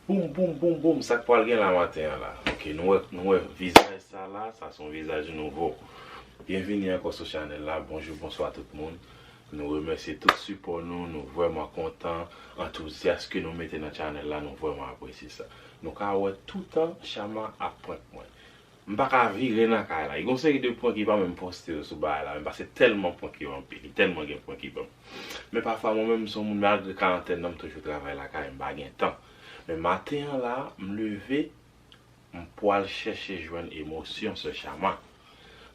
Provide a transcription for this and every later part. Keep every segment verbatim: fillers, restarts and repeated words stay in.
Boum, boum, boum, boum, sa k pral gen la maten an la? Ok, nou wè, nou wè vizaj sa la, sa se yon vizaj nouvo. Byenvini ankò sou chanèl la, bonjou, bonswa tout moun. Nou remèsye tout sipò nou, nou vrèman kontan, antouzyas ke nou mete nan chanèl la, nou vrèman apresye sa. Nou ka wè toutan Chama ap prank mwen. M pa ka vire nan kay la. Li gon seri de prank li pa menm poste yo sou bagay la, men paske tèlman prank yo anpil, li tèlman gen prank li ban m. Men pafwa mwen menm m se yon moun malgre karantèn nan m toujou travay lakay, m pa gen tan. Men maten an la, m leve, m pwal chèche jwenn emosyon sè Chama.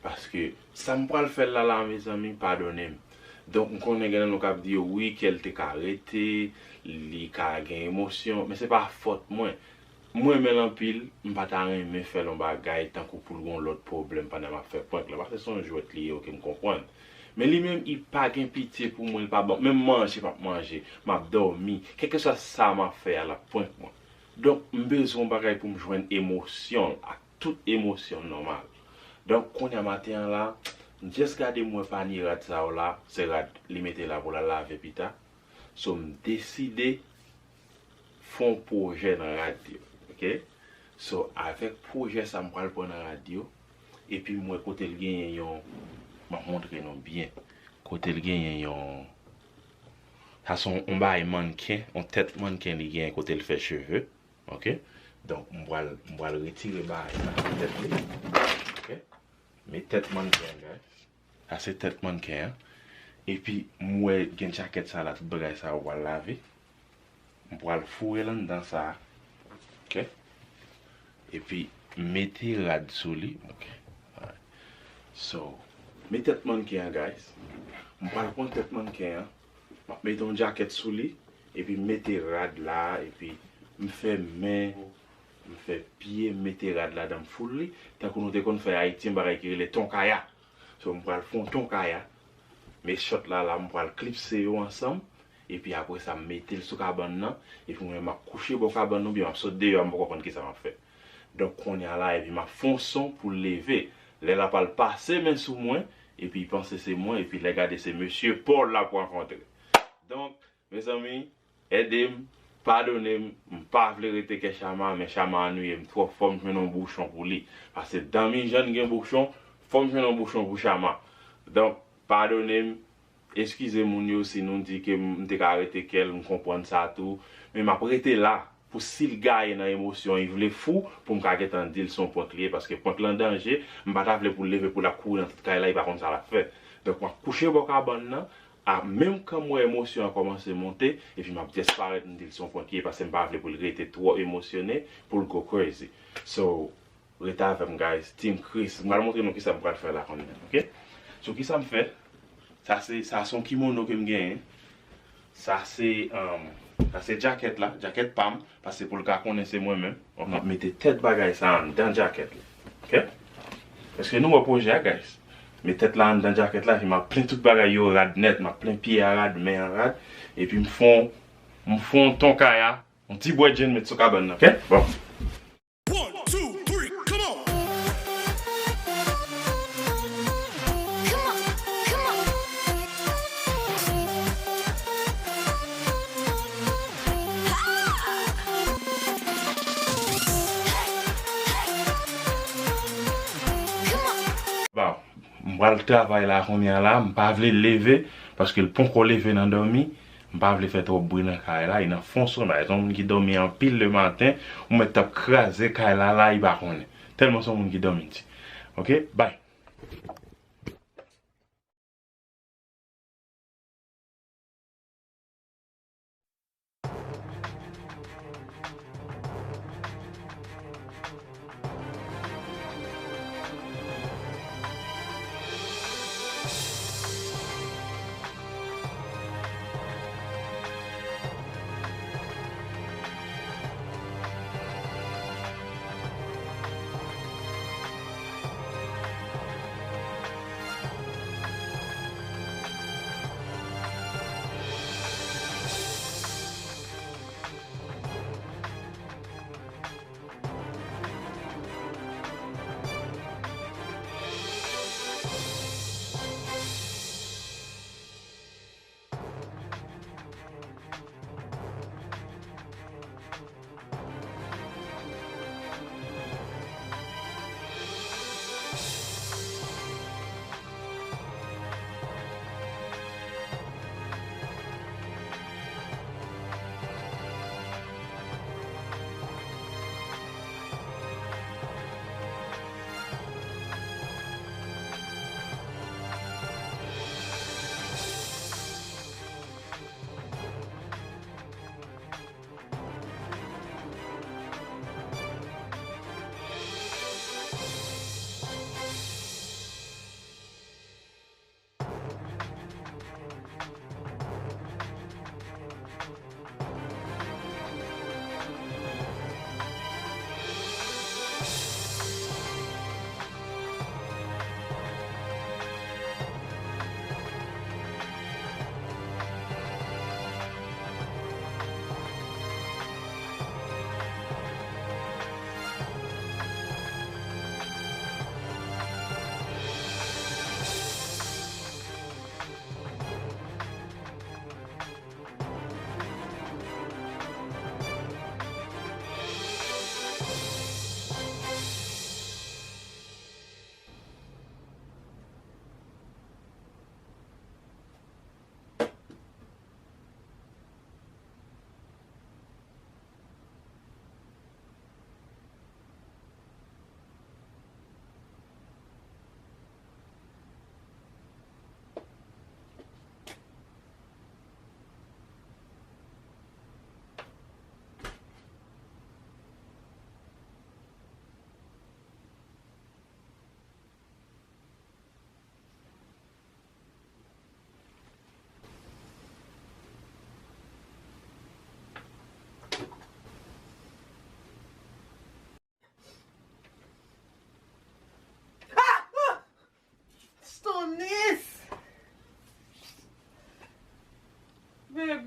Paske sa m pwal fè l la la, mezanmi, padone m. Donk m konnen gen nan nou k ap di yo wi, kè l te ka rete, li ka gen emosyon, men se pa fòt mwen. M renmen l anpil, m pa ta renmen fè l yon bagay tankou pou l gen yon lòt pwoblèm pandan m ap fè prank la, paske se yon jwèt li ye, ok, m konprann. Men li menm, li pa gen pitye pou mwen, li pa ban m, menm manje m ap manje, m ap dòmi, kèlkeswa sa m ap fè a, l ap prank mwen. Donk, m bezwen yon bagay pou m jwenn emosyon l, ak tout emosyon l nòmal. Donk, kounye a maten an la, m just gade m wè panye rad sa yo la, se rad li mete la pou l al lave pita. So, m deside fè yon pwojè nan rad yo, ok? So, avèk pwojè sa, m pral pran nan rad yo, epi m wè kote l genyen yon, m ap montre nou byen, kote l genyen yon, sa se yon, yon bagay mannken, yon tèt mannken li genyen kote l fè cheve, ok? Donk, m pral, m pral retire bagay sa nan tèt li, ok? Men tèt mannken an, guys. Sa se tèt mannken an. Epi, m wè gen djakèt sa la, tout bagay sa yo pral lave. M pral foure l anndan sa a. Ok? Epi, mete rad sou li. Ok. Alright. So, men tèt mannken an, guys. M pral pran tèt mannken an. M ap mete yon djakèt sou li. Epi, m mete rad la. Epi, m fè men, m fè pye, m mete rad ladan, m foule li. Tankou nou te konn fè Ayiti, yon bagay ki rele tonkaya. So, m pral fè yon tonkaya. Men chòt la, la, m pral klipse yo ansanm. Epi apre sa, m mete l sou kabann nan. Epi mwen, m ap kouche bò kabann nan, oubyen m ap sot deyò a, m poko konn kisa m ap fè. Donk, kounye a la, epi m ap fè yon son pou l leve. Lè l ap al pase men sou mwen, epi l panse se mwen, epi lè gade se mesye Paul l ap rankontre. Donk, mezanmi, ede m, padone m, m pa vle rete kè Chama, men Chama annuiye m twòp, fò m jwenn yon bouchon pou li. Paske dan mijan gen bouchon, fò m jwenn yon bouchon pou Chama. Donk, padone m, eskize moun yo si nou di ke m te ka rete kè l, m konprann sa tou, men m ap rete la pou si l gaye nan emosyon, li vle fou, pou m ka gentan di l se yon prank li ye, paske prank lan danje, m pa ta vle pou l leve, pou l ap kouri nan tout kay la, li pa konn sa l ap fè. Donk, m ap kouche bò kabann nan, a, menm kan m wè emosyon an kòmanse monte, epi m ap disparèt, m di l se yon prank li ye, paske m pa vle pou l rete twò emosyone, pou l go crazy. So, rete avè m, guys. Team Chris. M pral montre nou kisa m pral fè la kounye a, ok? So, kisa m fè? Sa se, sa se yon kimono ke m genyen. Sa se, um, sa se djakèt la, djakèt pa m, paske pou l ka konnen se mwen menm. Ok? M ap mete tèt bagay sa anndan djakèt la. Ok? Èske nou wè pwojè a, guys? Met tèt la anndan djakèt la, epi m ap plen tout bagay yo rad nèt, m ap plen pye a rad, men an rad, epi m fè yon, m fè yon tonkaya, yon ti bwè djenn met sou kabann nan, ok? Bon. One, two, three, come on! Bon, m pral travay la kounye a la, m pa vle l leve, paske l poko leve nan dòmi. M pa vle fè twòp bri nan kay la, e nan fon sonmèy. Se yon moun ki dòmi anpil lematen, ou mèt t ap kraze kay la, la, li pa konnen. Tèlman se yon moun ki dòmi di. Ok, bye.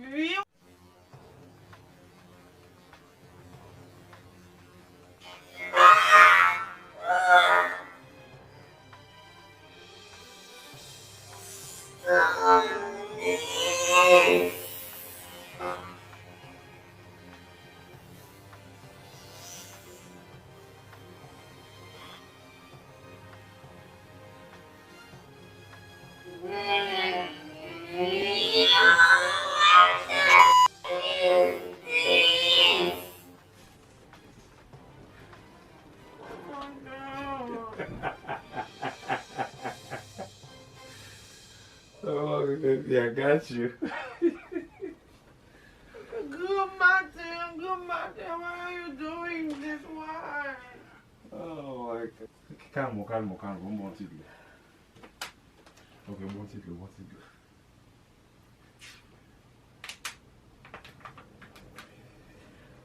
Wi. Oh, baby, I got you. Good maten, good maten, why are you doing this? Why? Oh my God. Kalme w, kalme w, kalme w. Bon ti dlo. Ok, bon ti dlo, bon ti dlo.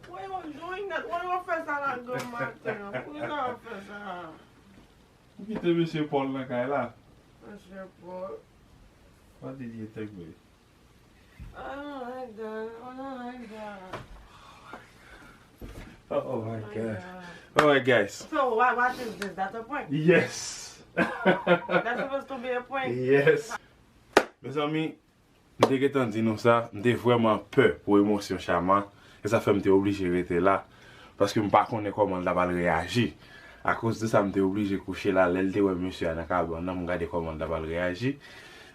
Why you doing that? Why you fè sa la, good maten? Poukisa w fè sa? Ou kite mesye Paul nan kay la? Mesye Paul. What did you think, babe? I don't like that. I don't like that. Oh, oh my God. Alright, guys. So what, what is this? That's a prank? Yes. That's supposed to be a prank. Yes. Mezanmi, m te gentan di nou sa, m te vrèman pè pou emosyon Chama. E sa fè m te oblije rete la. Paske m pa konnen kòman l ta pral reyaji. Akoz de sa, m te oblije kouche la. Lè l te wè mesye a nan kabann nan, m gade kòman l ta pral reyaji.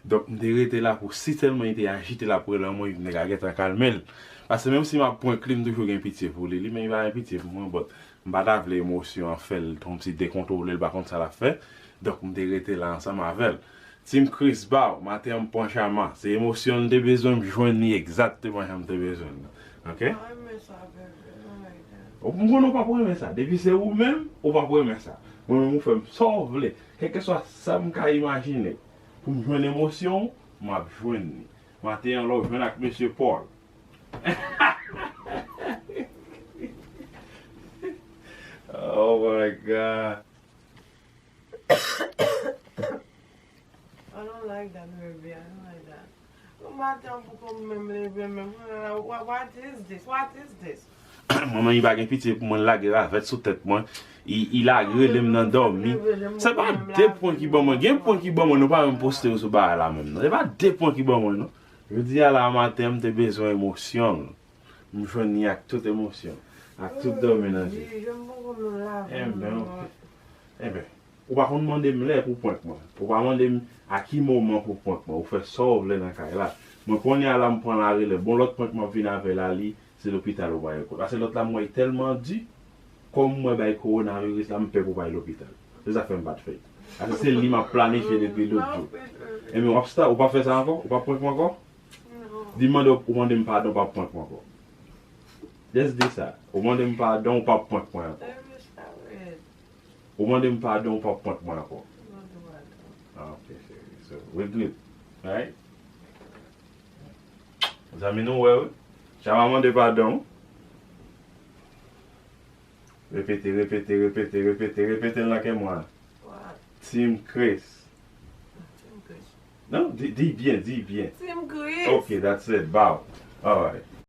Donk, m te rete la pou si sèlman li te ajite l ap rele mwen, m te ka gentan kalme l. Paske menm si m ap prank li, m toujou gen pitye pou li. Li menm, li pa gen pitye pou mwen, but m pa ta vle emosyon an fè l yon ti dekontwole, l pa konn sa l ap fè. Donk, m te rete la ansanm avè l. Team Chris Bow, maten an m pran Chama. Se emosyon l te bezwen, m jwenn li egzakteman jan m te bezwen l. Ok? Mwen renmen sa, bebe. Mwen renmen sa. Ou, m konnen w p ap renmen sa. Depi se ou menm, ou p ap renmen sa. Mwen menm, ou fè m sa w vle. Kèlkeswa sa m ka imajine pou m jwenn emosyon w, m ap jwenn li. Maten an, lè w jwenn ak mesye Paul. Oh my God. I don't like that, baby. I don't like that. Bon maten an poko menm leve menm. What, what is this? What is this? Manman, li pa gen pitye pou mwen, l lage ravèt sou tèt mwen. Li, li lage rele m nan dòmi. Se pa de pwen ki ban mwen. Gen pwen ki ban mwen, nou pa menm poste yo sou bagay la menm, non. Se pa de pwen ki ban mwen, non. Jodi a la maten an, m te bezwen emosyon l. M jwenn li ak tout emosyon, ak tout dòmi nan je. Enben, ok. Enben, ou pa konn mande m lè pou prank mwen. Ou pa mande m a ki moman pou prank mwen. Ou fè sa w vle nan kay la. Mwen kounye a la m pran la rele. Bon, lòt prank m ap vin avè l a li, se lopital ou bay kote. Paske lòt la m wè l tèlman di, kòm m wè bay kowonaviris la, m pè pou bay lopital. Se sa fè m pa t fè l. Paske se li m ap planifye depi lòt jou. Enben, w ap sta, ou p ap fè sa ankò? Ou p ap prank mwen ankò? Di m mande w, ou mande m padon, w p ap prank mwen ankò. Just di sa. Ou mande m padon, ou p ap prank mwen ankò. Ou mande m padon, ou p ap prank mwen ankò. Ah, ok, cheri. So, we good. Right? Zanmi nou wè, wi. Chama mande padon. Repete, repete, repete, repete, repete l nan kè mwen. Team Chris. Non, di, di byen, di byen. Team Chris. Ok, that's it. Bow. Alright.